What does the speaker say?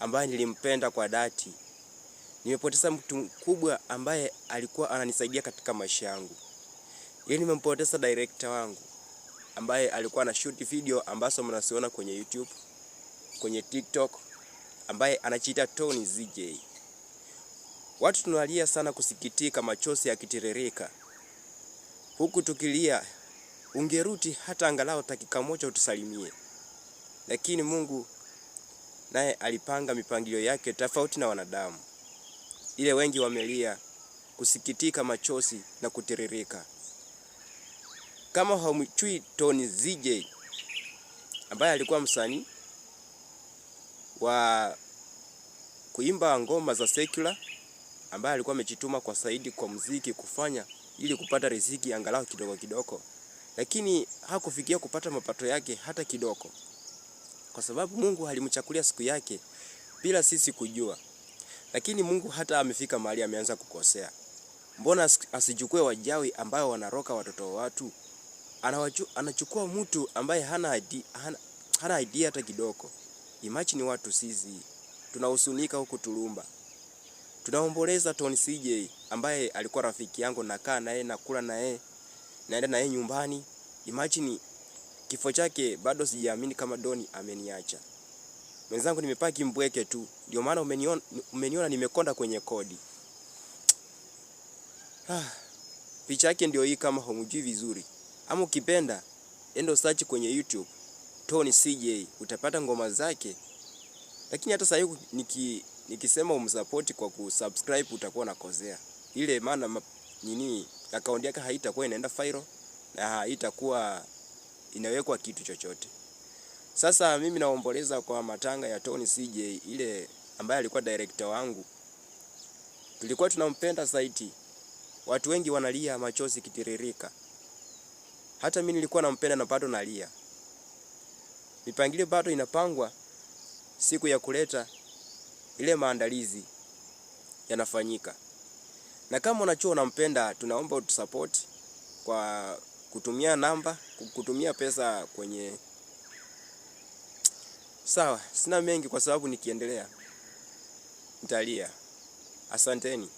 ambaye nilimpenda kwa dhati. Nimepoteza mtu mkubwa ambaye alikuwa ananisaidia katika maisha yangu. Yeye nimempoteza director wangu ambaye alikuwa ana shoot video ambazo mnaziona kwenye YouTube, kwenye TikTok, ambaye anajiita Tony ZJ. Watu tunalia sana kusikitika, machozi yakitiririka. Huku tukilia, ungerudi hata angalau dakika moja utusalimie. Lakini Mungu naye alipanga mipangilio yake tofauti na wanadamu. Ile wengi wamelia kusikitika, machozi na kutiririka. Kama hamjui Tony ZJ ambaye alikuwa msanii wa kuimba ngoma za secular, ambaye alikuwa amejituma kwa zaidi kwa muziki kufanya ili kupata riziki angalau kidogo kidogo, lakini hakufikia kupata mapato yake hata kidogo, kwa sababu Mungu alimchakulia siku yake bila sisi kujua. Lakini Mungu hata amefika mahali ameanza kukosea. Mbona asichukue wajawi ambayo wanaroka watoto wa watu? Anachukua mtu ambaye hana idea hata kidogo. Imagine watu sisi tunahusunika huku Tulumba. Tunaomboleza Tony CJ ambaye alikuwa rafiki yangu, nakaa naye, nakula naye, naenda naye nyumbani. Imagine kifo chake bado sijaamini kama Doni ameniacha. Mwenzangu nimepaki mbweke tu. Ndio maana umeniona nimekonda kwenye kodi. Picha yake ndio hii kama humjui vizuri. Ama ukipenda endo search kwenye YouTube Tony CJ utapata ngoma zake. Lakini hata sasa hivi nikisema umsupport kwa kusubscribe utakuwa unakosea. Ile maana nini account yake haitakuwa inaenda viral na haitakuwa inawekwa kitu chochote. Sasa mimi naomboleza kwa matanga ya Tony CJ ile ambaye alikuwa director wangu. Tulikuwa tunampenda zaidi. Watu wengi wanalia machozi kitiririka. Hata mimi nilikuwa nampenda na bado nalia. Mipangilio bado inapangwa, siku ya kuleta ile maandalizi yanafanyika. Na kama unajua unampenda, tunaomba utusupport kwa kutumia namba, kutumia pesa kwenye. Sawa, sina mengi kwa sababu nikiendelea nitalia. Asanteni.